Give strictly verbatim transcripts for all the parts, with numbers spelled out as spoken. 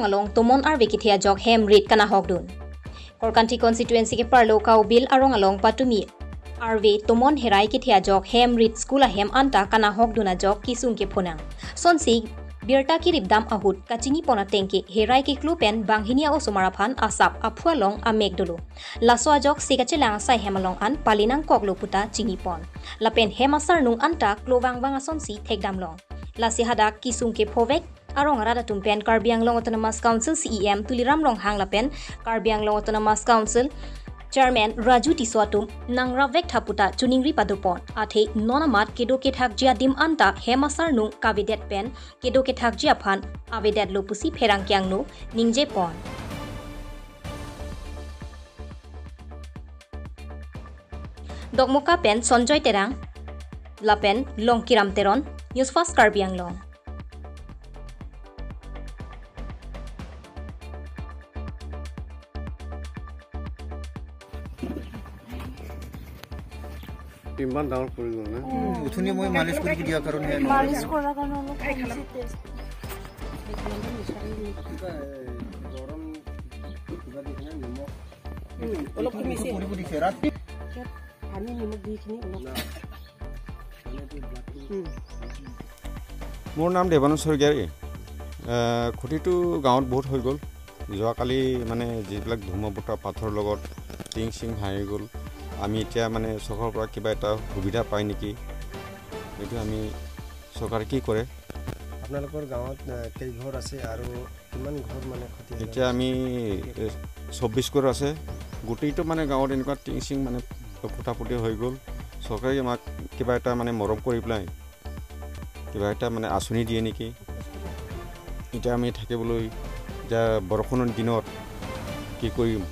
along tomon arve kethe ajok hem rit kanahokdun. Korkanthi constituency keparlo Kaubil arong along patumi arve tomon herai kethe ajok hem rit school ahem anta kanahokdun ajok kesung kephonang. Sonsi birta keripdam ahut kachinipon atengke herai keklo pen banghini a-osomar aphan asap aphu along amek dolo. Laso ajok se kachelang asai hem along an palinangkoklo puta chinipon. Lapen hem asarnung anta klovangvang asonsi thekdamlong. Lasi hadak kesung kephovek arong arat atum pen Karbi Anglong Autonomous Council C E M Tuliram Ronghang lapen Karbi Anglong Autonomous Council Chairman Raju Tisso atum nangravek tha puta choningri padopon. Athe non amat kedo kethakji adim anta hem asarnung kavedet pen kedo kethakji aphan avedetlo pusi pherangke angno ningjepon. Dokmoka pen Sonjoy Terang lapen Longkiram Teron, News Fast Karbi Anglong. ইমান ডাঙৰ পৰি গ'ল নে? উঠুনি মই মালিচ কৰি দিয়া কাৰণে হে। মালিচ কৰাৰ কাৰণে অলপ কমিছে টেষ্ট। কিবা, এ, গৰম কিবা দি কিনে নিমখ। উম, অলপ কমিছে। কৰিব দিছে। ৰাতি পানী নিমখ দি কিনে অলপ। না। উম। মোৰ নাম দেৱানন্দ স্বৰ্গীয়াৰী। এ, ক্ষতিটো গাঁৱত বহুত হৈ গ'ল। যোৱাকালি মানে যিবিলাক ধুমুহা বতাহ পাথৰ লগত টিং চিং ভাঙি গ'ল। আমি এতিয়া মানে চৰকাৰৰ পৰা কিবা এটা সুবিধা পাই নেকি, এইটো আমি চৰকাৰে কি কৰে। আপোনালোকৰ গাঁৱত, এ, কেইঘৰ আছে আৰু কিমান ঘৰ মানে ক্ষতি হ'ল? এতিয়া আমি, এ, চৌব্বিছ ঘৰ আছে। গোটেইটো মানে গাঁৱত এনেকুৱা টিং চিং মানে ফুটা ফুটি হৈ গ'ল। চৰকাৰে আমাক কিবা এটা মানে মৰম কৰি পেলাই কিবা এটা মানে আঁচনি দিয়ে নেকি? এতিয়া আমি থাকিবলৈ এতিয়া বৰষুণৰ দিনত কি কৰিম?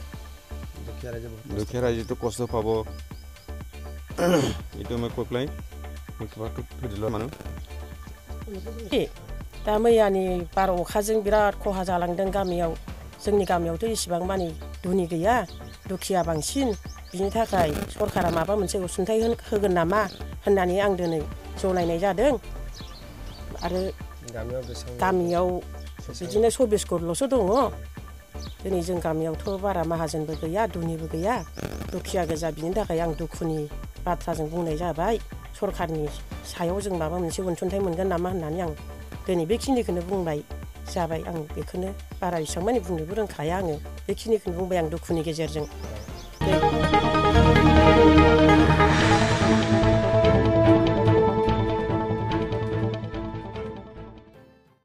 দুখীয়া ৰাইজে বহুত কষ্ট দুখীয়া ৰাইজেতো কষ্ট পাব। এইটো মই কৈ পেলাই মই কিবা থৈ দিলোঁ মানুহ। Tamo yani par okha jeng birat khoha jalang deng gamiau. Jengni gamiau to isibang mani duni gaya, dukhiya bangsin. Bini thakai sorkar maba montse usunthai hon-, hogen nama honnani ang dene chonai nai jadeng. Are gamiau besang gamiau besang bijine sobis korlo so dongo. Dini jeng gamiau to bara mahajen bo gaya, duni bo gaya. Dukhiya gaja bini thakai ang dukhuni batra jeng bungnai jabai. Sorkar ni sayau jeng maba montse usunthai mongen nama honnani ang dini bekhini kene bungbai. Jabai ang bekhene para isang mani bungni burang khaya ange. Bekhini kene bungbai ang dukhuni gejer jeng.